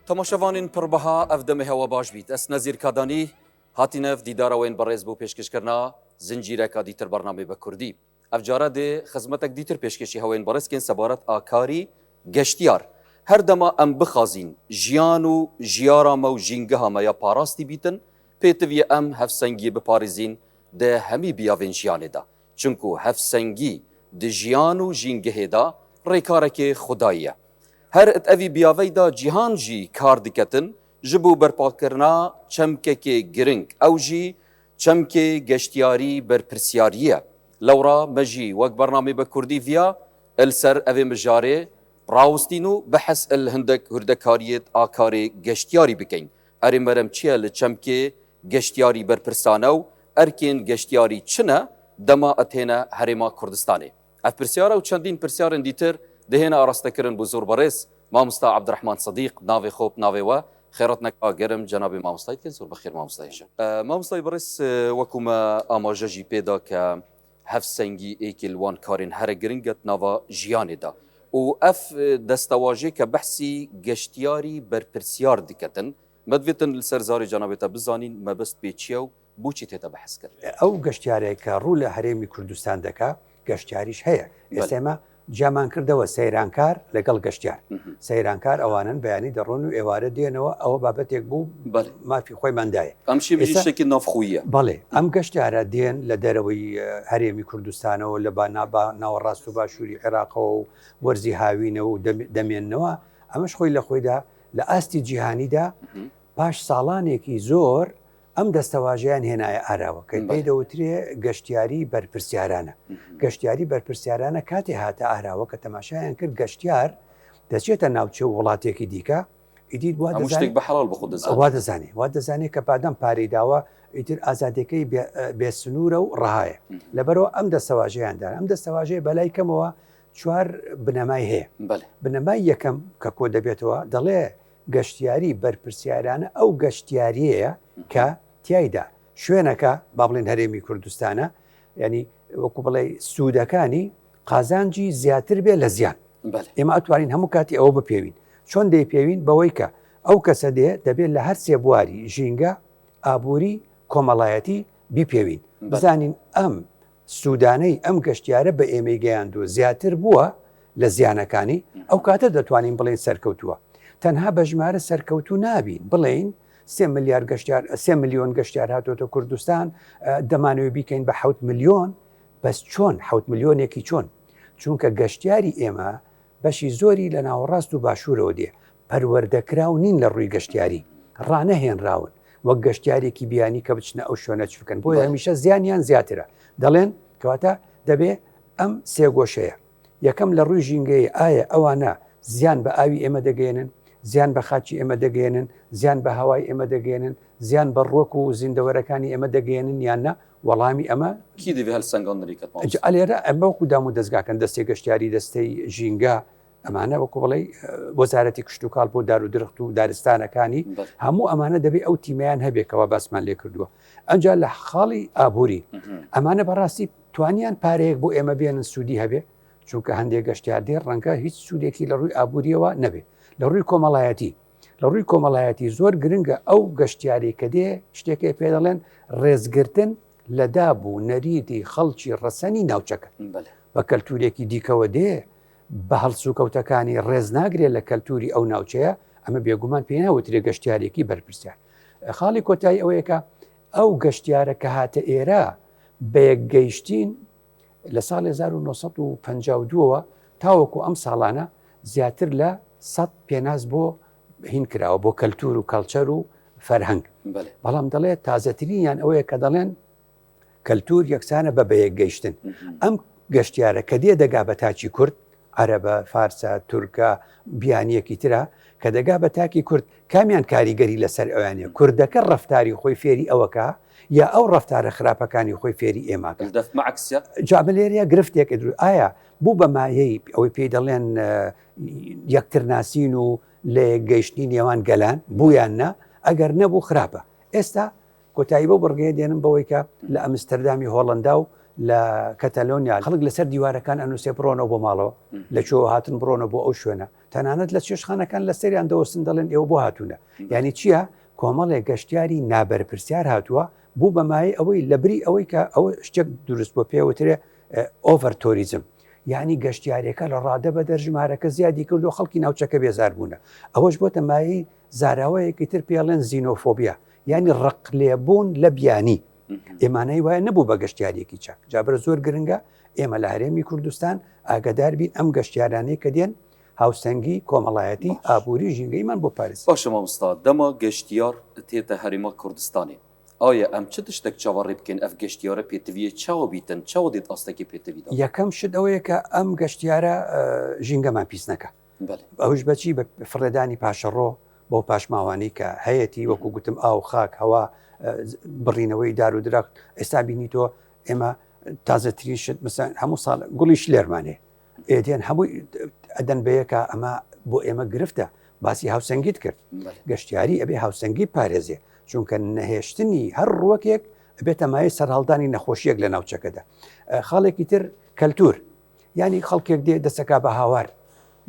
تەماشەڤانên پڕبەها ئەڤ دەمێ هەوا باش بیت ئەس نەزیر کادانی هاتینەڤ دیدارە وێن بەڕێز بۆ پێشکەشکردنا زنجیرەکا دیتر بەرنامەی بە کوردی ئەڤ جارە دێ خزمەتەک دیتر پێشکەشی هەوێن بەڕێز کێن سەبارەت ئاکاری گەشتیار هەر دەما ئەم بخازین ژیان و ژیارا مە و ژینگەها مە یا پاراستی بیتن پێتڤیە ئەم هەڤسەنگیێ بپارێزین دە هەمی بیاڤێن ژیانێ دا چونکو هەڤسەنگی د ژیان و ژینگەهێ دا ڕێکارەکێ خوداییە. هەر ت ئەڤی بیاڤەی دا جیهان ژی کار دکەتن ژ بو بەرپاکرنا چەمکەکێ گرنگ ئەو ژی چەمکێ گەشتیاری بەرپرسیارییە. لەوڕا مە ژی وەک بەرنامەی بە کوردی ڤیا ال سەر ئەڤێ مژارێ ڕاوستین و بەحس ال هندەک هوردەکاریێت ئاکارێ گەشتیاری بکەین. ئەرێ مەرەم چیە لە چەمکێ گەشتیاری بەرپرسانە و ئەرکێن گەشتیاری چنە دەما ئەتێنە هەرێما کوردستانێ؟ ئەڤ پرسیارە و چەندین پرسیارێن دیتر دهێنە ئاراستەکردن بۆ زۆر بەڕێز مامۆستا عەبدولڕەحمان سدیق ناوێ خۆ ناوێ وە خێراتنەکا گەرم جەنابی مامۆستای دکەن زۆر بەخێر مامۆستا هێژا. مامۆستای بەڕێز وەکو مە ئاماژە ژی پێدا کە هەڤسەنگی ئێکێ لە وان کارێن هەرە گرنگە ناڤا ژیانێ دا و ئەڤ دەستەواژێ کە بەحسی گەشتیاری بەرپرسیار دکەتن مە دڤێتن لە سەر زارێ جەنابێ تە بزانین مەبەست پێ چیە و بۆچی تێتە بەحس کرد؟ ئەو گەشتیارەی کە ڕوو لە هەرێمی کوردستان دەکا گەشتیاریش هەیە ئێستا ئێمە جیامان کردەوە سەیرانکار لەگەڵ گەشتیار سەیرانکار ئەوانن بەیانی دەڕۆن و ئێوارە دێنەوە ئەوە بابەتێک بوو مافی خۆیماندایە ئەم شتێکی ناوخۆیە بەڵێ ئەم گەشتیارە دێن لە دەرەوەی هەرێمی کوردستانەوە لە ناوەڕاست و باشووری عێراقەوە و وەرزی هاوینەوە و دەمێننەوە ئەمەش خۆی لە خۆیدا لە ئاستی جیهانیدا پاش ساڵانێکی زۆر ئەم دەستەواژەیان هێنایە ئاراوە کە پێی دەوترێ گەشتیاری بەرپرسیارانە. گەشتیاری بەرپرسیارانە کاتێ هاتە ئاراوە کە تەماشایان کرد گەشتیار دەچێتە ناوچە و وڵاتێکی دیکە ئیدی وا هەموو شتێک بە حەڵاڵ بە خۆ دەزانێ. وا دەزانێ وا دەزانێ کە پادام پارەی داوە ئیتر ئازادیەکەی بێ سنوورە و ڕەهایە. لەبەرئەوە ئەم دەستەواژەیان دانا. ئەم دەستەواژەیە بەلای کەمەوە چوار بنەمای هەیە. بنەمای یەکەم کە کۆ دەبێتەوە دەڵێ گەشتیاری بەرپرسیارانە ئەو گەشتیاریەیە کە تیایدا شوێنەکە با بڵێن هەرێمی کوردستانە ینی وەکو بڵێ سوودەکانی قازانجی زیاتر بێ لە زیان ئێمە ئەتوانین هەموو کاتی ئەوە بپێوین چۆن دەیپێوین بەوەی کە ئەو کەسە دێ دەبێت لە هەر سێ بواری ژینگە ئابووری کۆمەڵایەتی بیپێوین بزانین ئەم سوودانەی ئەم گەشتیارە بە ئێمەی گەیاندووە زیاتر بووە لە زیانەکانی، ئەو کاتە دەتوانین بڵێین سەرکەوتووە. تەنها بە ژمارە سەرکەوتوو نابین، بڵێین سێ ملیار گەشتیار، سێ ملیۆن گەشتیار هاتۆتە کوردستان، دەمانەوێت بیکەین بە حەوت ملیۆن، بەس چۆن؟ حەوت ملیۆنێکی چۆن؟ چونکە گەشتیاری ئێمە بەشی زۆری لە ناوەڕاست و باشوورەوە دێ، پەروەردەکراو نین لە ڕووی گەشتیاری، ڕانەهێنراون وەک گەشتیارێکی بیانی کە بچنە ئەو شوێنە چ بکەن، بۆیە هەمیشە زیانیان زیاترە. دەڵێن کەواتە دەبێ ئەم سێگۆشەیە، یەکەم لە ڕووی ژینگەیی ئایا ئەوانە زیان بە ئاوی ئێمە دەگەیەنن، زیان بە خاکی ئێمە دەگەیەنن، زیان بە هەوای ئێمە دەگەیەنن، زیان بە ڕوەک و زیندەوەرەکانی ئێمە دەگەیەنن یان نا؟ وەڵامی ئەمە کی دەبێ هەلسەنگاندنی کەت مامۆستا؟ جا لێرە ئەمە وەکو دام و دەزگاکەن دەستەی گەشتیاری دەستەی ژینگە ئەمانە وەکو بڵێ وەزارەتی کشتوکاڵ بۆ دار و درخت و دارستانەکانی هەموو ئەمانە دەبێ ئەو تیمیان هەبێکەوە باسمان لێ کردووە ئەجا لە خاڵی ئابووری ئەمانە بەڕاستی توانیان پارەیەک بۆ ئێمە بێنن سوودی هەبێ چونکە هەندێک گەشتیار دێ ڕەنگە هیچ سوودێکی لە ڕووی ئابووریەوە نەبێ لە ڕووی کۆمەڵایەتی لە ڕووی کۆمەڵایەتی زۆر گرنگە ئەو گەشتیاری کە دێ شتێکێ پێ دەڵێن ڕێزگرتن لە داب و نەریتی خەڵکی ڕەسەنی ناوچەکە بە کەلتورێکی دیکەوە دێ بە هەڵسوکەوتەکانی ڕێز ناگرێت لە کەلتوری ئەو ناوچەیە ئەمە بێگومان پێی ناوترێ گەشتیارێکی بەرپرسیار خاڵی کۆتایی ئەوەیە کە ئەو گەشتیارە کە هاتە ئێرە بەیەکگەیشتین لە ساڵی 1952ەوە تاوەکو ئەم ساڵانە زیاتر لە 100 پێناس بۆ هین کراوە بۆ کەلتور و کەڵچەر و فەرهەنگ بەڵام دەڵێت تازەترینیان ئەوەیە کە دەڵێن کەلتور یەکسانە بە بەیەکگەیشتن ئەم گەشتیارە کە دێ دەگا بە تاکی کورد عەرەبە، فارسە، تورکە، بیانیەکی ترە، کە دەگا بە تاکی کورد کامیان کاریگەری لەسەر ئەویانە کوردەکە ڕەفتاری خۆی فێری ئەوەکا یا ئەو ڕەفتارە خراپەکانی خۆی فێری ئێماکە جا لێرەیە گرفتێک درو ئایا بوو بە مایەی ئەوەی پێی دەڵێن یەکتر ناسین و لە گەیشتنی نێوان گەلان بوویان نا ئەگەر نەبوو خراپە ئێستا کۆتایی بەو بڕگەیە دێنم بەوەی کە لە ئەمستەردامی هۆڵەندا و لە کەتەلۆنیا خەڵک لەسەر دیوارەکان ئەنووسێ بڕۆنەوە بۆ ماڵەوە لە کوێوە هاتن بڕۆنەوە بۆ ئەو شوێنە تەنانەت لە چێشخانەکان لەسەریان دەوەستن دەڵێن ئێوە بۆ هاتوونە یعنی چییە کۆمەڵێک گەشتیاری نابەرپرسیار هاتووە بوو بە مایەی ئەوەی لە بری ئەوەی کە ئەوە شتێک دروست بۆ پێوترێ over tourism یعنی گەشتیارەکە لە ڕادە بە دەر ژمارەکە زیادی کردو خەڵکی ناوچەکە بێزار بوونە ئەوەش بۆتە مایەی زاراوەیەکی تر پێڵێن xenophobia یعنی ڕق لێبوون لە بیانی ئێمانەی وایە نەبوو بە گەشتیارێکی چاک جابرە زۆر گرنگە ئێمە لە هەرێمی کوردستان ئاگدار بین ئەم گەشتیارانەی کە دێن هاوسەنگی کۆمەڵایەتی ئابووری ژینگەیمان بۆ پارێز. باشە مامۆستا دەما گەشتیار تێتە هەرێما کوردستانێ ئایا ئەم چ تشتەک چاوەڕێ بکەین ئەف گەشتیارە پێتڤیێ چاوە بیتن چاوە دێت ئاستەکی پێتڤی دا؟ یەکەم شت ئەوەیە کە ئەم گەشتیارە ژینگەمان پیس نەکا ئەوش بەچی بە فڕێدانی پاشەڕۆ بەو پاشماوانەی کە هەیەتی وەکو گوتم ئاو خاک هەوا بڕینەوەی دار و درەخت ئێستا بینی تۆ ئێمە تازەترین شت مەسەن هەموو ساڵ گوڵی شلێرمان هەیە ئێدێن هەمووی ئەدەن بەیەکە ئەمە بۆ ئێمە گرفتە باسی هاوسەنگیت کرد گەشتیاری ئەبێ هاوسەنگی پارێزێ چونکە نەهێشتنی هەر ڕوەکێک ئەبێتە مایەی سەرهەڵدانی نەخۆشیەک لە ناوچەکەدا خاڵێکی تر کەلتور یعنی خەڵکێک دێ دەسەکا بە هاوار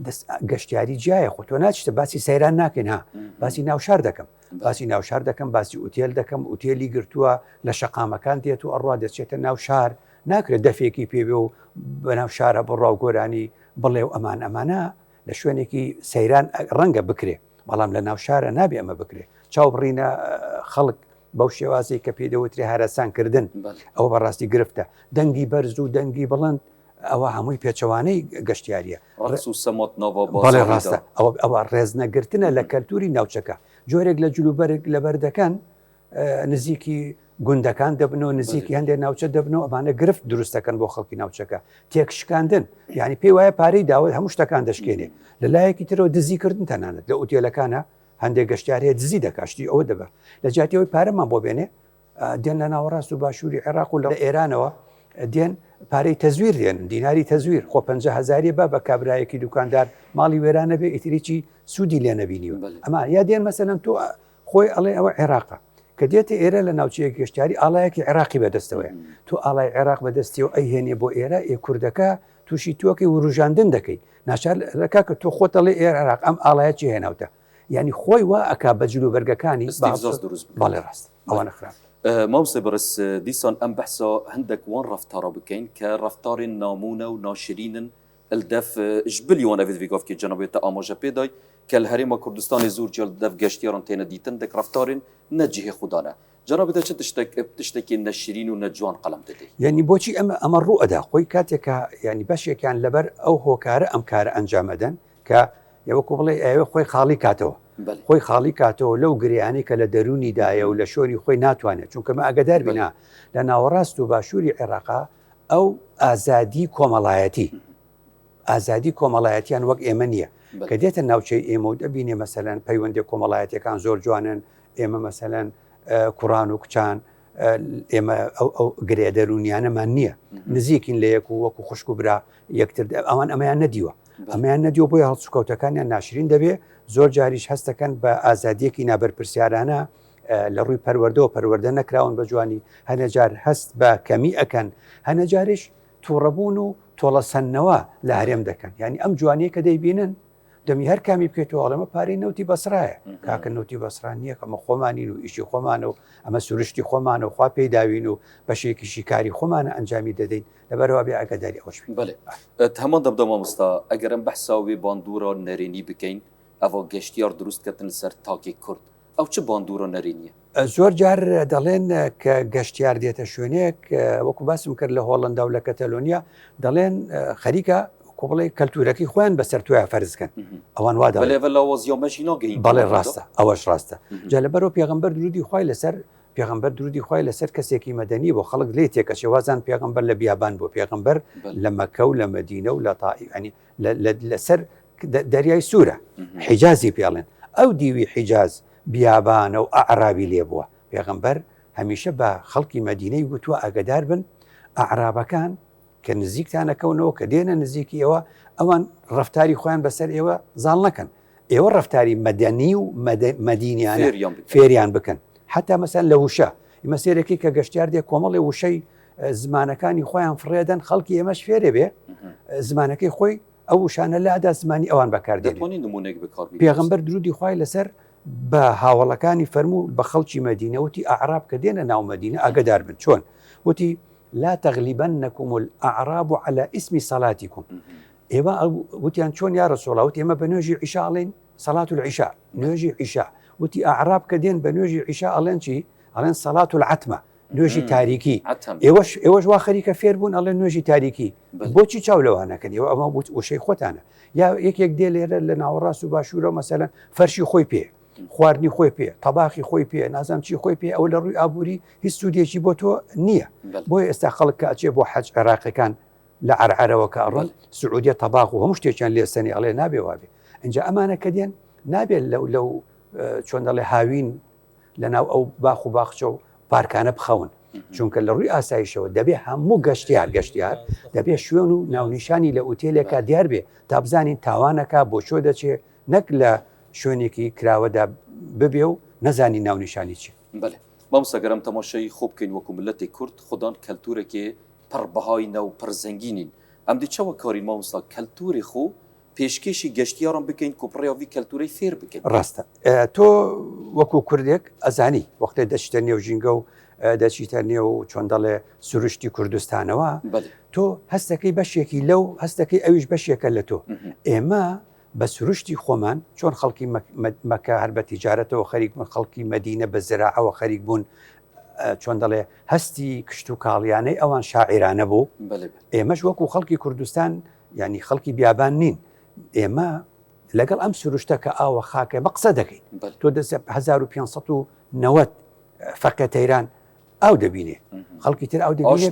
دەست گەشتیاری جیایە خۆ تۆ ناچیتە باسی سەیران ناکەین ها باسی ناوشار دەکەم باسی ناوشار دەکەم باسی ئوتێل دەکەم ئوتێلی گرتووە لە شەقامەکان دێت و ئەڕوا دەچێتە ناو شار ناکرێت دەفێکی پێبێ و بەناو شارە بڕا و گۆرانی بڵێ و ئەمان ئەمانە لە شوێنێکی سەیران ڕەنگە بکرێ بەڵام لە ناو شارە نابێ ئەمە بکرێ چاو بڕینە خەڵک بەو شێوازی کە پێی دەوترێ هەرەسانکردن ئەوە بەڕاستی گرفتە دەنگی بەرز و دەنگی بڵند ئەوە هەمووی پێچەوانەی گەشتیاریە ڕقس و سەمات ناوە بەڵێ ڕاستە ئەوە ئەوە ڕێزنەگرتنە لە کەلتوری ناوچەکە جۆرێک لە جلوبەرگ لەبەر دەکەن نزیکی گوندەکان دەبن و نزیکی هەندێک ناوچە دەبن و ئەمانە گرفت دروست دەکەن بۆ خەڵکی ناوچەکە تێکشکاندن یعنی پێی وایە پارەی داوە هەموو شتەکان دەشکێنێ لە لایەکی ترەوە دزیکردن تەنانەت لە ئوتێلەکانە هەندێک گەشتیار هەیە دزی دەکات شتی ئەوە دەبە لە جیاتی ئەوەی پارەمان بۆ بێنێ دێن لە ناوەڕاست و باشووری عێراق و لە ئێرانەوە دێن پارەی تەزویر دێن دیناری تەزویر خۆ پ هزاری بە بە کابرایەکی دوکاندار ماڵی وێرانە بێ ئیتریی سوودی لێ نەبینیوە ئەما یا دێن مەسەلەن تۆ خۆی ئەڵێ ئەوە عێراقە کە دێتە ئێرە لە ناوچەیەک گەشتیاری ئاڵایەکی عێراقی بەدەستەوەیە تۆ ئاڵای عێراق بەدەستیەوە ئەیهێنێ بۆ ئێرە ئێ کوردەکە تووشی تۆکەی وروژاندن دەکەی ناچار کاکە تۆ خۆتەڵێ ئێر عێراق ئەم ئاڵایە چی هێناوتە یعنی خۆی وا ئەکا بە جلو بەرگەکانی دروست بەڵێ ڕاست ئەوانە خراپ مامۆستای بەڕێز دیسان ئەم بەحسا هەندێک وان ڕەفتارە بکەین کە ڕەفتارێن نامونە و ناشرینن الدەف ژ بلی وان ئەڤێد ڤیگاڤکێ جەنابێ تە ئاماژە پێ دای کە لە هەرێما کوردستانێ زۆر جار دەف گەشتیاران تێنە دیتن دەک ڕەفتارێن نە جیهێ خودانە جەنابێ تە چ تشتەک تشتەکێ نەشرین و نە جوان قەلەم دەدەی؟ یانی بۆچی ئەمە ئەمە ڕوو ئەدا خۆی کاتێک کە یانی بەشێکیان لەبەر ئەو هۆکارە ئەم کارە ئەنجام ئەدەن کە یا وەکو بڵێ ئەیەوێ خۆی خاڵی کاتەوە خۆی خاڵی کاتەوە لەو گریانەی کە لە دەروونی دایە و لە شۆری خۆی ناتوانێت چونکە مە ئەگەدار بینا لە ناوەڕاست و باشووری عێراقا ئەو ئازادی کۆمەڵایەتی ئازادی کۆمەڵایەتیان وەک ئێمە نییە کە دێتە ناوچەی ئێمە و دەبینێ مەسەلەن پەیوەندی کۆمەڵایەتەکان زۆر جوانن ئێمە مەسەلەن کوڕان و کچان ئێمە ئەو گرێ دەروونیانەمان نییە نزیکین لە یەک و وەکو خوشک و برا یەکتر ئەوان ئەمەیان نەدیوە ئەمەیان نەدیوە بۆیە هەڵسوکەوتەکانیان ناشرین دەبێ زۆر جاریش هەستەکەن بە ئازادیەکی نابەرپرسیارانە لە ڕووی پەروەردەوە پەروەردە نەکراون بە جوانی هەنەجار هەست بە کەمی ئەکەن هەنەجاریش تووڕەبوون و تۆڵەسەندنەوە لە هەرێم دەکەن یعنی ئەم جوانیە کە دەیبینن دەمی هەر کامی بکەیتەوە ئەڵێمە پارەی نەوتی بەسرایە کاکە نەوتی بەسران نییە ئەمە خۆمانین و ئیشی خۆمانە و ئەمە سروشتی خۆمانە و خوا پێی داوین و بەشێکیشی کاری خۆمانە ئەنجامی دەدەین لەبەرەوە بێ ئاگاداری ئەوەش بین. بەێ هەمان دەمدا مامۆستا ئەگەر ئەم بەحسا وێ باندوورە نەرێنی بکەین ئەوە گەشتیار دروست کردن لەسەر تاکی کورد ئەو چ باندوورە نەرێنیە؟ زۆر جار دەڵێن کە گەشتیار دێتە شوێنێک وەکو باسم کرد لە هۆڵندا و لە کەتەلۆنیا دەڵێن خەریکە کۆبڵێ کەلتورەکەی خۆیان بەسەر تویا فەرزکەن ئەوان وا دەڵێ بەڵێ ڕاستە ئەوەش ڕاستە جا لەبەرەوە پێغمبەر درودی خوای لەسەر پێغمبەر درودی خوای لەسەر کەسێکی مەدەنی بۆ خەڵک لێ تێکەچێ وازان پێغمبەر لە بیابان بۆ پێغمبەر لە مەکە و لە مەدینە و لە تائیف لەسەر دەریای سوورە حیجازی پێڵێن ئەو دیوی حیجاز بیابانە و ئەعرابی لێ بووە پێغەمبەر هەمیشە بە خەڵکی مەدینەی گوتووە ئاگدار بن ئەعرابەکان کە نزیکتانەکەونەوە کە دێنە نزیکی ئێوە ئەوان ڕفتاری خۆیان بەسەر ئێوە زاڵ نەکەن ئێوە ڕفتاری مەدەنی و مەدینیان فێریان بکەن حتا مەسەن لە وشە ئمە سێرەکی کە گەشتیار دێ کۆمەڵی وشەی زمانەکانی خۆیان فڕێدەن خەڵکی ئێمەش فێرێ بێ زمانەکەی خۆی ئەو وشانە لادا زمانی ئەوان بەکاردێنێ. دەتوانی نمونەیەک بەکار بێنی؟ پێغەمبەر درودی خوای لەسەر بە هاوەڵەکانی فەرموو بە خەڵکی مەدینە وتی ئەعراب کە دێنە ناو مەدینە ئاگەدار بن چۆن؟ وتی لا تغلبنکم الاعراب علی اسم صلاتکم ئێوە وتیان چۆن یا رسول الله وتی ئێمە بە نوێژی عیشا ئەڵێن صلاة العشاء نوێژی عیشا وتی ئەعراب کە دێن بە نوێژی عیشا ئەڵێن چی؟ ئەڵێن صلاة العتمە نوێژی تاریکی ئێوەش ئێوەش وا خەریکە فێر بوون ئەڵێن نوێژی تاریکی بۆچی چاو لەوانەکەن ئێوە ئەمە وشەی خۆتانە یا یەکێک دێ لێرە لە ناوەڕاست و باشوورەوە مەسەلەن فەرشی خۆی پێ خواردنی خۆی پێ تەباخی خۆی پێ نازام چی خۆی پێ ئەو لە ڕووی ئابووری هیچ سوودێکی بۆ تۆ نییە بۆیە ئێستا خەڵک کە ئەچێ بۆ حەج عێراقیەکان لە عەرعەرەوە کە ئەڕۆن سعودیە تەباخ و هەموو شتێکیان لێسەنی ئەڵێ نابێ وابێ اینجا ئەمانە کە دێن نابێت لەو لەو چۆن دەڵێ هاوین لەناو ئەو باخ و باخچە و پارکانە بخەون چونکە لە ڕووی ئاسایشەوە دەبێ هەموو گەشتیار گەشتیار دەبێ شوێن و ناونیشانی لە ئوتێلێکا دیار بێ تا بزانین تاوانەکە بۆ چۆ دەچێ نەک لە شوێنێکی کراوەدا ببێ و نەزانی ناونیشانی چی. بەلێ مامۆستا گەر ئەم تەماشای خۆ بکەین وەکو مللەتی کورد خودان کەلتورەکێ پڕ بەهاینە و پڕ زەنگینین ئەم دێ چەوە کارین مامۆستا کەلتورێ خۆ پێشکێشی گەشتیاران بکەین کو پڕیا ڤی کەلتورەی فێر بکەین. ڕاستە تۆ وەکو کوردێک ئەزانی وەختێ دەچیتە نێو ژینگە و دەچیتە نێو چۆن دەڵێ سروشتی کوردستانەوە تۆ هەستەکەی بەشێکی لەو هەستەکەی ئەویش بەشێکە لە تۆ ئێمە بە سروشتی خۆمان چۆن خەڵکی مەکە هەر بە تیجارەتەوە خەریک بوون خەڵکی مەدینە بە زراعەوە خەریک بوون چۆن دەڵێ هەستی کشت و کاڵیانەی ئەوان شاعیرانە بوو ئێمەش وەکو خەڵکی کوردستان یعنی خەڵکی بیابان نین ئێمە لەگەڵ ئەم سروشتە کە ئاوە خاکە بە قسە دەکەین تۆ دەست 1590 فەقێ تەیران ئاو دەبینێ خەڵکی تر ئاو دەبینێ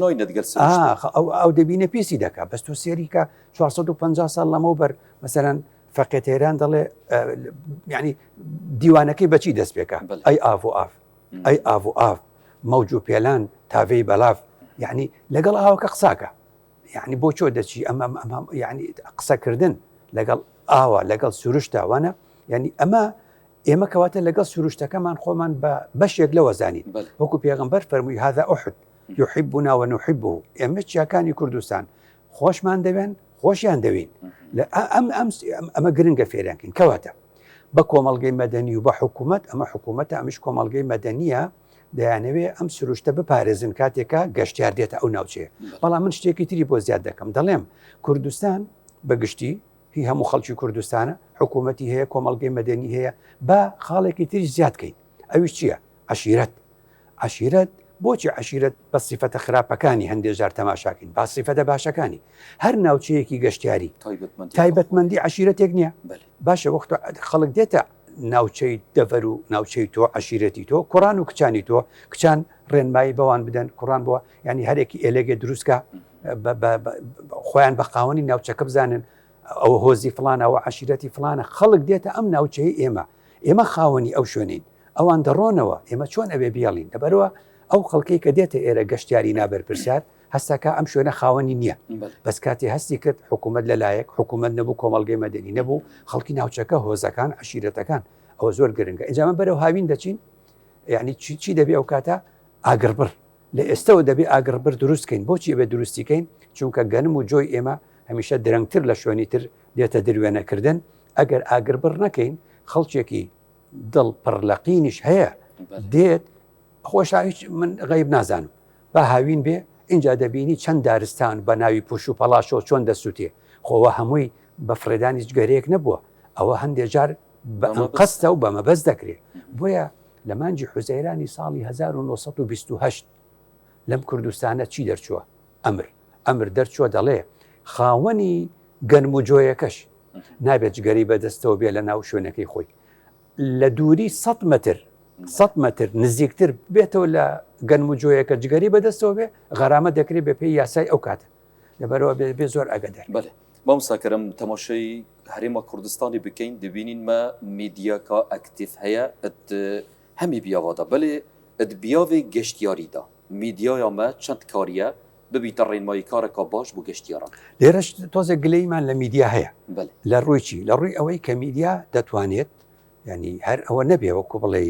ئەو دەبینێ پیسی دەکا بەس تۆ سێریکە 450 ساڵ لەمەو بەر مەسەرەن فەقێ تەیران دەڵێ ینی دیوانەکەی بەچی دەست پێکە ئەی ئاv و ئاv ئەی ئاv و ئاv مەوج و پێلان تاڤەی بەلاف یعنی لەگەڵ ئاوەکە قساکە یعنی بۆ چۆ دەچی ئەم ئەم ئەم یعنی قسەکردن لەگەڵ ئاوە لەگەڵ سروشتا وانە یعنی ئەمە ئێمە کەواتە لەگەڵ سروشتەکەمان خۆمان بە بەشێک لەوە زانین وەکو پێغمبەر فەرمووی هذا أحد يحبنا ونحبه ئێمە چیاکانی کوردستان خۆشمان دەوێن خۆشیان دەوین ئەم ئەم ئەمە گرنگە فێرانکەین کەواتە بە کۆمەڵگەی مەدەنی و بە حکوومەت ئەمە حکوومەتە ئەمش کۆمەڵگەی مەدەنیە دەیانەوێ ئەم سروشتە بپارێزن کاتێکە گەشتیار دێتە ئەو ناوچەیە بەڵام من شتێکی تری بۆ زیاد دەکەم دەڵێم کوردستان بەگشتی هی هەموو خەڵکی کوردستانە حکوومەتی هەیە کۆمەڵگەی مەدەنی هەیە با خاڵێکی تریش زیاد کەین ئەویش چییە عەشیرەت عەشیرەت بۆچی عەشیرەت بە سیفەتە خراپەکانی هەندێک جار تەماشاکەین با سیفەتە باشەکانی هەر ناوچەیەکی گەشتیاری تایبەتمەندی عەشیرەتێک نییە باشە وەخت خەڵک دێتە ناوچەی دەڤەر و ناوچەی تۆ عەشیرەتی تۆ کوڕان و کچانی تۆ کچان ڕێنمایی بەوان بدەن کوڕان بووە ینی هەرێکی ئێلێگێ دروستکە خۆیان بە خاوەنی ناوچەکە بزانن ئەوە هۆزی فلانە ئەوە عەشیرەتی فلانە خەڵک دێتە ئەم ناوچەی ئێمە ئێمە خاوەنی ئەو شوێنین ئەوان دەڕۆنەوە ئێمە چۆن ئەوێ بیاڵین لەبەرەوە ئەو خەڵکەی کە دێتە ئێرە گەشتیاری نابەرپرسیار هەستەکە ئەم شوێنە خاوەنی نییە بەس کاتی هەستی کرد حکوومەت لەلایەک حکوومەت نەبوو کۆمەڵگەی مەدەنی نەبوو خەڵکی ناوچەکە هۆزەکان عشیرەتەکان ئەوە زۆر گرنگە ئینجا من بەرەو هاوین دەچین یعنی چی چی دەبێ ئەو کاتە ئاگربڕ لە ئێستەوە دەبێ ئاگربڕ دروست کەین بۆچی ئەبێ دروستی کەین چونکە گەنم و جۆی ئێمە هەمیشە درەنگتر لە شوێنی تر دێتە دروێنەکردن ئەگەر ئاگربڕ نەکەین خەڵکێکی دڵ پڕ لەقینیش هەیە دێت خۆشا هیچ من غیب نازانم با هاوین بێ اینجا دەبینی چەند دارستان بە ناوی پوش و پەڵاشەوە چۆن دەسووتێ خۆوە هەمووی بە فڕێدانی جگەرەیەک نەبووە ئەوە هەندێک جار بە ئەنقەستە و بە مەبەست دەکرێت بۆیە لە مانگی حوزەیرانی ساڵی 1928 لەم کوردستانە چی دەرچووە ئەمر ئەمر دەرچووە دەڵێ خاوەنی گەنم و جۆیەکەش نابێت جگەرەی بەدەستەوە بێ لە ناو شوێنەکەی خۆی لە دووری 100 متر 100 متر نزیکتر بێتەوە لە گەنم و جۆیەکە جگەری بەدەستەوە بێ غەرامە دەکرێت بە پێی یاسای ئەو کاتە لەبەرەوە بێ بێ زۆر ئەگەدار بەێ مامۆستا کەرەم تەماشای هەرێما کوردستانی بکەین دەبینین مە میدیاکە ئەکتیف هەیە هەمی بیاوادا بەێ ئەت بیاوێ گەشتیاریدا میدیایا مە چەند کاریە ببیتە ڕێنمایی کارەکە باش بۆ گەشتیاران. لێرەش تۆزێک گلەیمان لە میدیا هەیە لە ڕووی چی لە ڕووی ئەوەی کە میدیا دەتوانێت ینی هەر ئەوە نەبێ وەکو بڵێ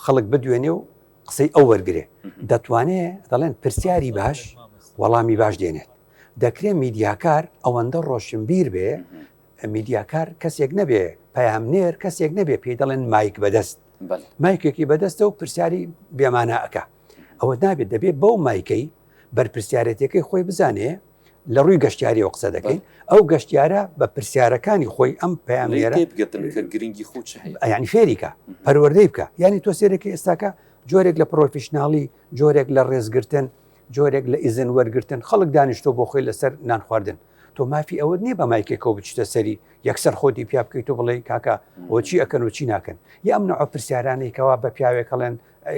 خەڵک بدوێنێ و قسەی ئەو وەرگێ دەتوانێ دەڵێن پرسیاری باش وەڵامی باش دێنێت دەکرێت میدیاکار ئەوەندە ڕۆشنبیر بێ میدیاکار کەسێک نەبێ پەیامنێر کەسێک نەبێ پێی دەڵێن مایک بەدەست مایکێکی بەدەستە و پرسیاری بێمانە ئەکا ئەوە نابێت دەبێت بەو مایکەی بەرپرسیارەتەکەی خۆی بزانێ لە ڕووی گەشتیاریەوە قسە دەکەین ئەو گەشتیارە بە پرسیارەکانی خۆی ئەم پەیامنێرە گرنگی خۆ ینی فێریکە پەروەردەی بکە ینی تۆ سێرەکە ئێستاکە جۆرێک لە professional ی جۆرێک لە ڕێزگرتن جۆرێک لە ئیزن وەرگتن خەڵک دانیشتۆ بۆ خۆی لەسەر نان خواردن تۆ مافی ئەوەت نییە بە مایکێکەوە بچیتە سەری یەکسەر خۆتی پیا بکەیت و بڵێ کاکە ئەوە چی ئەکەن و چی ناکەن یا ئەم نەوە پرسیارانەی کەوا بە پیاوێک ئەڵێن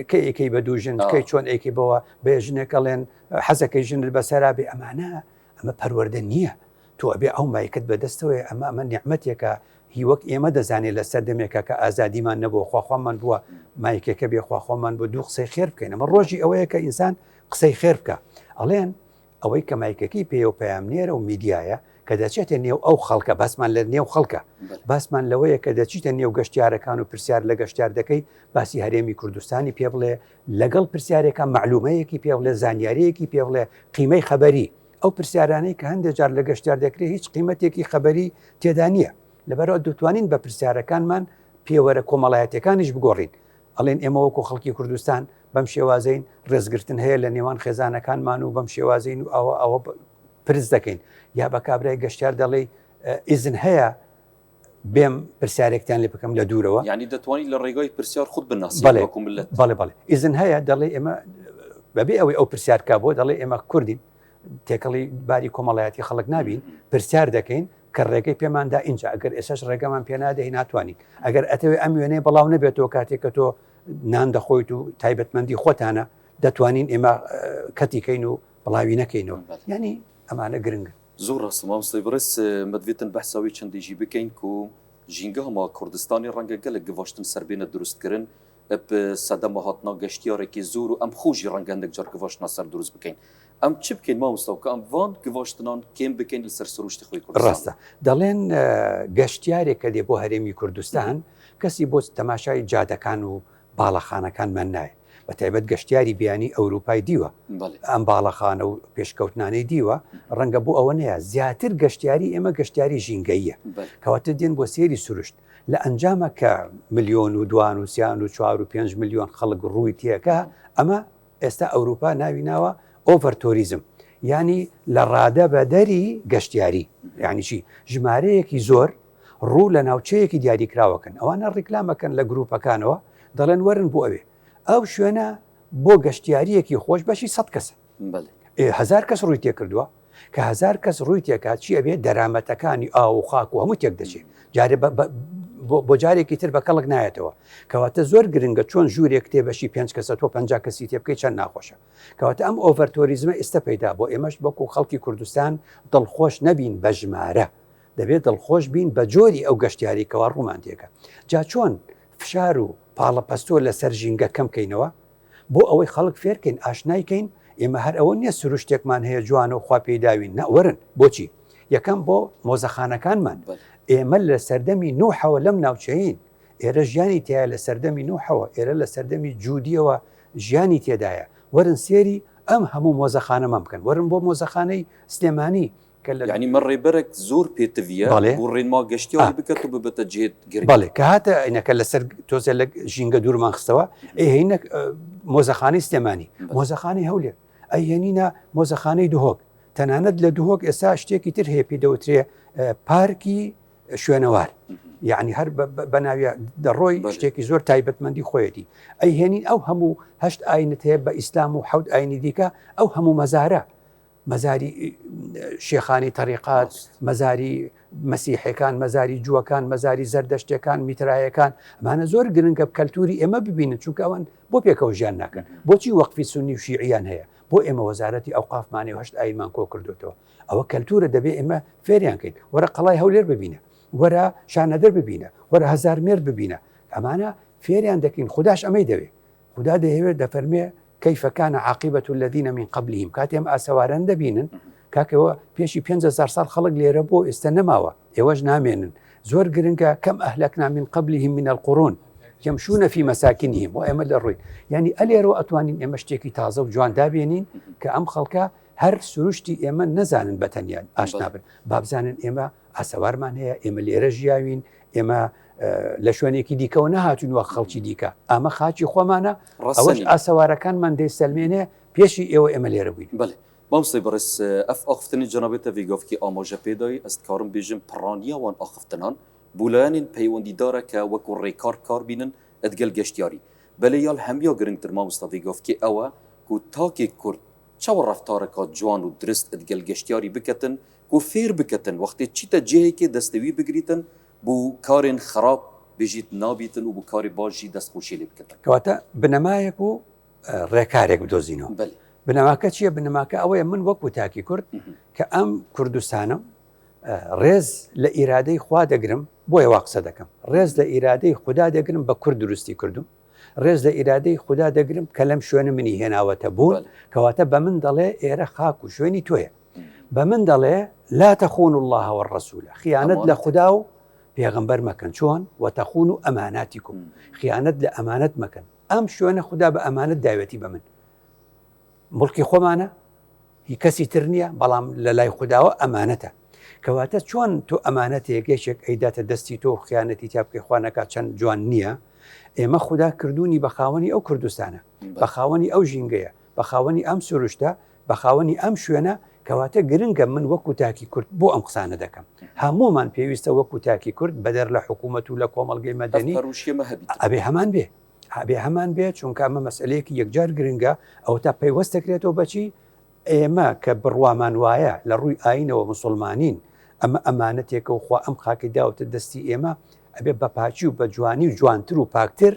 کە ئەیکەی بە دوو ژن کەی چۆن ئەیکەی بەوە بە ژنێک ئەڵێن حەزەکەی ژنت بەسەرا بێ ئەمانە ئەمە پەروەردە نییە تۆ ئەبێ ئەو مایکت بەدەستەوەی ئەمە ئەمە نیعمەتێکە هی وەک ئێمە دەزانێت لە سەردەمێکە کە ئازادیمان نەبوو خواخوامان بووە مایکێکە بێ خواخوامان بۆ دوو قسەی خێر بکەین ئەمە ڕۆژی ئەوەیە کە ئینسان قسەی خێر بکە ئەڵێن ئەوەی کە مایکەکەی پێیە و پەیامنێرە و میدیایە کە دەچێتە نێو ئەو خەڵکە باسمان لە نێو خەڵکە باسمان لەوەیە کە دەچیتە نێو گەشتیارەکان و پرسیار لە گەشتیار دەکەی باسی هەرێمی کوردستانی پێ بڵێ لەگەڵ پرسیارێکە معلومەیەکی پێ بڵێ زانیاریەکی پێ بڵێ قیمەی خەبەری ئەو پرسیارانەی کە هەندێک جار لە گەشتیار دەکرێت هیچ قیمەتێکی خەبەری تێدا نییە لەبەرەوە دەتوانین بە پرسیارەکانمان پێوەرە کۆمەڵایەتەکانیش بگۆڕین ئەڵێن ئێمە وەکو خەڵکی کوردستان بەم شێوازەین، ڕێزگرتن هەیە لە نێوان خێزانەکانمان و بەم شێوازەین و ئەوە ئەوە پرس دەکەین یا بە کابرای گەشتیار دەڵێی ئیزن هەیە بێم پرسیارێکتان لێ بکەم لە دوورەوە ینی دەتوانانی لە ڕێگای پرسیار خود بناسی وەکو ملت بەڵێ بەڵێ ئیزن هەیە دەڵێ ئێمە بەبێ ئەوەی ئەو پرسیارکە بۆ دەڵێ ئێمە کوردین تێکەڵی باری کۆمەڵایەتی خەڵک نابین پرسیار دەکەین کە ڕێگەی پێمان دا ئینجا ئەگەر ئێسش ڕێگەمان پێنادەی ناتوانین ئەگەر ئەتەوێ ئەم وێنەیە بەڵاو نەبێتەوە کاتێک کە تۆ نان دەخۆیت و تایبەتمەندی خۆتانە دەتوانین ئێمە کەتیکەین و بڵاوی نەکەینەوە ینی ئەمانە گرنگن. زۆر ڕاستە مامۆستای بەڕێز مەدڤێتن بەحسا وێ چەندێ ژی بکەین کو ژینگەها ما کوردستانی ڕەنگە گەلەک گڤاشتن سەر بێنە دروست کرن ب سەدەما هاتنا گەشتیارێکی زۆر و ئەم خۆ ژی ڕەنگە هەندێک جار گڤاشتنا سەر دروست بکەین ئەم چ بکەین مامۆستا کە ئەم ڤان گڤاشتنان کێم بکەین لەسەر سروشتی خۆی کوردستان؟ ڕاستە دەڵێن گەشتیارێک کە دێ بۆ هەرێمی کوردستان کەسی بۆ تەماشای جادەکان و باڵەخانەکانمان نایە بە تایبەت گەشتیاری بیانی ئەوروپای دیوە ئەم باڵەخانە و پێشکەوتنانەی دیوە ڕەنگە بۆ ئەوە نەیە زیاتر گەشتیاری ئێمە گەشتیاری ژینگەیە کەواتە دێن بۆ سێری سروشت لە ئەنجامە کە ملیۆن و دوان و سیان و چوار و پێنج ملیۆن خەڵک ڕووی تێکە ئەمە ئێستا ئەوروپا ناوی ناوە over tourism یانی لە ڕادە بە دەری گەشتیاری یعنی چی ژمارەیەکی زۆر ڕوو لە ناوچەیەکی دیاریکراوەکەن ئەوانە ڕیکلامەکەن لە گروپەکانەوە دەڵێن وەرن بۆ ئەوێ ئەو شوێنە بۆ گەشتیاریەکی خۆش بەشی سە کەسە هزار کەس ڕووی تێکردووە کە هزار کەس ڕووی تێکات چی ئەبێ دەرامەتەکانی ئاو و خاک و هەموو تێک دەچێت جارێ بۆ جارێکی تر بە کەڵک نایەتەوە کەواتە زۆر گرنگە چۆن ژوورێک تێ بەشی پێنج کەسە تۆ پ کەسی تێ بکەی چەند ناخۆشە کەواتە ئەم over tourism ە ئێستا پەیدا بۆ ئێمەش وەکو خەڵکی کوردستان دڵخۆش نەبین بە ژمارە دەبێت دڵخۆش بین بە جۆری ئەو گەشتیاری کەوا ڕوومان تێکە جا چۆن فشار و پاڵەپەستۆ لەسەر ژینگە کەم کەینەوە بۆ ئەوەی خەڵک فێرکەین ئاشنای کەین ئێمە هەر ئەوە نییە سروشتێکمان هەیە جوانە و خوا پێی داوین نا وەرن بۆچی یەکەم بۆ مۆزەخانەکانمان ئێمە لە سەردەمی نوحەوە لەم ناوچەین ئێرە ژیانی تایە لە سەردەمی نوحەوە ئێرە لە سەردەمی جوودیەوە ژیانی تێدایە وەرن سێری ئەم هەموو مۆزەخانەمان بکەن وەرن بۆ مۆزەخانەی سلێمانی کە لە یانی مە ڕێبەرەک زۆر پێتڤیە بەڵێ. بۆ ڕێنما گەشتیاری بکەت و ببێتە جێت گرنگ. بەڵێ کە هاتە ئەینەکە لەسەر تۆزێ لە ژینگە دوورمان خستەوە ئەی هەینە مۆزەخانەی سلێمانی مۆزەخانەی هەولێر ئەی هێنینە مۆزەخانەی دهۆک تەنانەت لە دهۆک ئێستا شتێکی تر هەیە پێی دەوترێ پارکی شوێنەوار یعنی هەر بە ناویە دەڕۆی شتێکی زۆر تایبەتمەندی خۆیەتی ئەی هێنین ئەو هەموو هەشت ئاینت هەیە بە ئیسلام و حەوت ئاینی دیکە ئەو هەموو مەزارە مەزاری شێخانی تەریقات، مەزاری مەسیحەکان، مەزاری جووەکان، مەزاری زەردەشتەکان، میترایەکان، ئەمانە زۆر گرنگە کەلتوری ئێمە ببینن چونکە ئەوان بۆ پێکەوە ژیان ناکەن بۆچی وەقفی سونی و شیعیان هەیە بۆ ئێمە وەزارەتی ئەوقافمانی و هەشت ئاینمان کۆ کردوێتەوە ئەوە کەلتورە دەبێ ئێمە فێریان کەین وەرە قەڵای هەولێر ببینە وەرە شانەدەر ببینە وەرە هەزار مێرد ببینە ئەمانە فێریان دەکەین خوداش ئەمەی دەوێ خودا دەیەوێت دەفەرمێ کیف کان عاقبە الذین من قبلهم کاتێ ئەم ئاسەواران دەبینن کاکەوە پێشی 5هزار ساڵ خەڵک لێرە بۆ ئێستا نەماوە ئێوەش نامێنن زۆر گرنگە کەم ئەهلەکنا من قبلهم من القرون. یمشون فی مساکنهم و ئێمە لە ڕووین یعنی ئەلێرەوە ئەتوانین ئێمە شتێکی تازە و جوان دابێنین کە ئەم خەڵکە هەر سروشتی ئێمە نەزانن بە تەنیا ئاشنابن بابزانن ئێمە ئاسەوارمان هەیە ئێمە لێرە ژیاوین ئێمە لە شوێنێکی دیکەوە نەهاتوین وەک خەڵکی دیکە ئەمە خاکی خۆمانە ئەوەش ئاسەوارەکانمان دەیسەلمێنێ پێشی ئێوە ئێمە لێرە بووین. بەڵێ مامۆستای بەڕێز ئەف ئاخفتنی جەنابێ تە ڤێگافکی ئاماژە پێدای ئەز دکارم بێژم پڕانیا وان ئاخفتنان بۆ لایەنێن پەیوەندیدارە کە وەکو ڕێکار کار بینن ئەدگەل گەشتیاری بەلێ یال هەمیا گرنگتر مامۆستا ڤێگافکی ئەوە کو تاکێ کورد چەوە ڕەفتارەکا جوان و درست ئەدگەل گەشتیاری بکەتن کو فێر بکەتن وەختێ چیتە جێهێکێ دەستێ وی بگریتن بۆ کارێن خراپ بێژیت نابیتن و بۆ کارێ باش ژی دەست خۆشی لێ بکەتن. کەواتە بنەمایەک و ڕێکارێک بدۆزینەوە. بنەماکە چییە؟ بنەماکە ئەوەیە من وەکو تاکی کورد کە ئەم کوردستانم ڕێز لە ئیرادەی خوا دەگرم بۆیە وا قسە دەکەم ڕێز لە ئیرادەی خودا دەگرم بە کورد دروستی کردوم ڕێز لە ئیرادەی خودا دەگرم کە لەم شوێنە منی هێناوەتە بوون کەواتە بە من دەڵێ ئێرە خاک و شوێنی تۆیە بە من دەڵێ لا تخون الله والرسول خیانەت لە خودا و پێغەمبەر مەکەن چۆن وتخون و ئەماناتیکم خیانەت لە ئەمانەت مەکەن ئەم شوێنە خودا بە ئەمانەت داوێتی بە من مڵکی خۆمانە هی کەسی تر نییە بەڵام لە لای خودداوە ئەمانەتە کەواتە چۆن تۆ ئەمانەتێک یەکێک ئەیداتە دەستی تۆ خیانەتی تیا بکەی خوانەکە چەند جوان نییە ئێمە خودا کردوونی بە خاوەنی ئەو کوردستانە بە خاوەنی ئەو ژینگەیە بە خاوەنی ئەم سروشتە بە خاوەنی ئەم شوێنە کەواتە گرنگە من وەکو تاکی کورد بۆ ئەم قسانە دەکەم هەمومان پێویستە وەکو تاکی کورد بەدەر لە حکوومەت و لە کۆمەڵگەی مەدەنی ئەبێ هەمان بێ ئەبێ هەمان بێ چونکە ئەمە مەسئلەیەکی یەکجار گرنگە ئەوە تا پەیوەست دەکرێتەوە بەچی ئێمە کە بڕوامان وایە لە ڕووی ئاینەوە مسلمانین ئەمە ئەمانەتێکە و خوا ئەم خاکی داوتە دەستی ئێمە ئەبێ بە پاکی و بە جوانی و جوانتر و پاکتر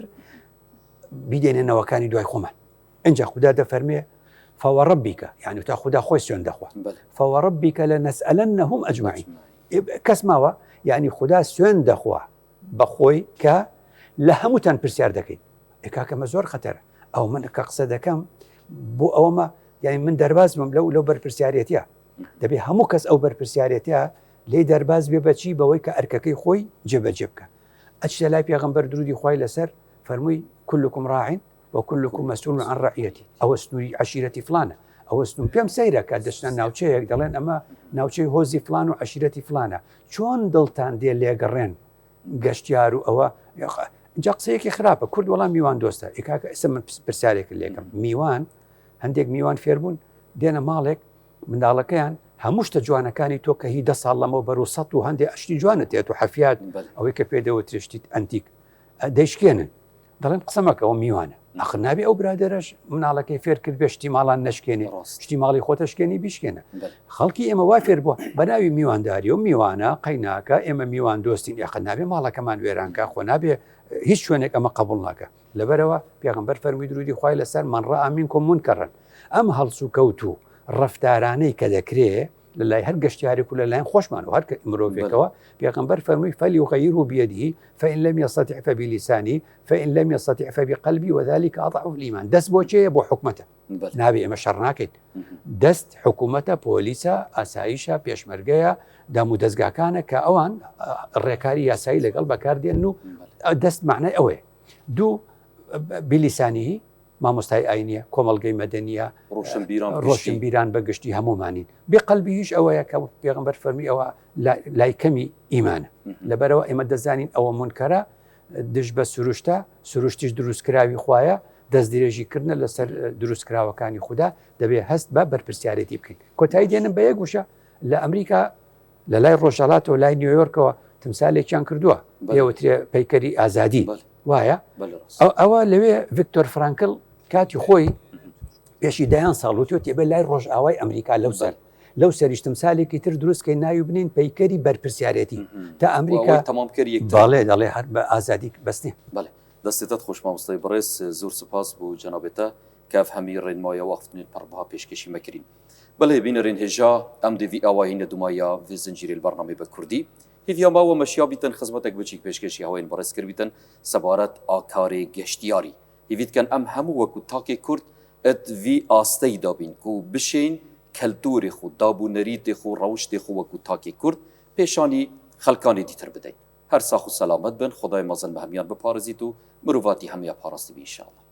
بیدێنە نەوەکانی دوای خۆمان ئینجا خودا دەفەرمێ فوربک یعنی تا خودا خۆی سوێن دەخوا فوربک لنسألنهم اجمعین کەس ماوە یعنی خودا سوێن دەخوا بەخۆی کە لە هەمووتان پرسیار دەکەین کاکەمە زۆر خەتەرە ئەو من کە قسە دەکەم بۆ ئەوەمە یعنی من دەرباز بم لەو لەو بەرپرسیارەتە دەبێ هەموو کەس ئەو بەرپرسیارەتە لێی دەرباز بێ بەچی بەوەی کە ئەرکەکەی خۆی جێبەجێ بکە ئەچتە لای پێغەمبەر درودی خوای لەسەر فەرمووی كلكم راع وكلكم مسؤول عن رعيته ئەوە سنووری عەشیرەتی فلانە ئەوە سنوور پێم سەیرە کە دەچنە ناوچەیەک دەڵێن ئەمە ناوچەی هۆزی فلان و عەشیرەتی فلانە چۆن دڵتان دێ لێگەڕێن گەشتیار و ئەوە جا قسەیەکی خراپە کورد وەڵام میوان دۆستە ئێکاکە ئێستا من پرسیارێک لێکم میوان هەندێک میوان فێربوون دێنە ماڵێک منداڵەکەیان هەموو شتە جوانەکانی تۆ کە هی دە ساڵ لەمەوبەر و سەد و هەندێ ئەشتی جوانە تێت و حەفیات ئەوەی کە پێ دەوترێ شتی ئەنتیک دەیشکێنن دەڵێن قسە مەکە ئەوە میوانە ئەخر نابێ ئەو برادەرەش مناڵەکەی فێر کرد بێ شتی ماڵان نەشکێنێ شتی ماڵی خۆتە شکێنی بیشکێنە خەڵکی ئێمە وا فێر بووە بە ناوی میوانداری و میوانە قەیناکە ئێمە میوان دۆستین ئەخر نابێ ماڵەکەمان وێرانکە خۆ نابێ هیچ شوێنێک ئەمە قبول ناکە لەبەرەوە پێغمبەر فەرمی درودی خوای لەسەر من رأى منكم منكرا ئەم هەڵسوکەوت و ڕەفتارانەی کە دەکرێ لە لای هەر گەشتیارێک و لەلایەن خۆشمان و هەر مرۆڤێکەوە پێغمبەر فەرمووی فليغيره بيده فإن لم يستطع فبلسانه فإن لم يستطع فبقلبه وذلك أضعف الإيمان دەست بۆ چێە بۆ حکومەتە نابێ ئێمە شەڕ ناکەین دەست حکوومەتە پۆلیسە ئاسایشە پێشمەرگەیە دام و دەستگاکانە کە ئەوان ڕێکاری یاسایی لەگەڵ بەکاردێن و دەست معنای ئەوەیە دوو بلسانه مامۆستای ئاینیە کۆمەڵگەی مەدەنیە ڕۆشنبیران بە گشتی هەمومانین بقلبه یش ئەوەیە کە پێغمبەر فەرمی ئەوە لای کەمی ئیمانە لەبەرەوە ئێمە دەزانین ئەوە منکەرە دژ بە سروشتە سروشتیش دروستکراوی خوایە دەست درێژیکردنە لەسەر دروستکراوەکانی خودا دەبێ هەست بە بەرپرسیارێتی بکەین کۆتایی دێنم بە یەک وشە لە ئەمریکا لە لای ڕۆژهەڵاتەوە لای نیویۆرکەوە تمسالێکیان کردووە پێوترێ پەیکەری ئازادی وایە ئەوە لەوێ ڤیکتۆر فرانکل کاتی خۆی پێشی دەیان ساڵ وتوێتی بە لای ڕۆژئاوای ئەمریکا لەو سەر لەو سەریش تمسالێکی تر دروستکەین ناوی بنین پەیکەری بەرپرسیارێتی تا ئەمریکا تەمامکەری یەکتر بەڵێ دەڵێ هەر بە ئازادی بەس نییە. بەڵێ دەستێتت خۆش مامۆستای بەڕێز زۆر سوپاس بۆ جەنابێتە کە ئەف هەمی ڕێنمایە و ئاخفتنێت پڕ بەها پێشکێشی مە کرین. بەڵێ بینەرێن هێژا ئەم دێ ڤی ئاواهی نە دومایا ڤێ زنجیرێل بەرنامەی بە کوردی هیڤیا ماوە مەشیا بیتن خزمەتەک بچیک پێشکێشی هەوەێن بەڕێز کرد بیتن سەبارەت ئاکارێ گەشتیاری هیڤی دکەن ئەم هەموو وەکو تاکێ کورد ئت ڤی ئاستەی دا بین کو بشێین کەلتورێ خو داب و نەریتێ خو ڕەوشتێ خو وەکو تاکێ کورد پێشانی خەلکانێ دیتر بدەین. هەر ساخ و سەلامەت بن خودای مەزن بە هەمیان بپارێزیت و مرۆڤاتی هەمویا پاراستبی ان شاء اللە.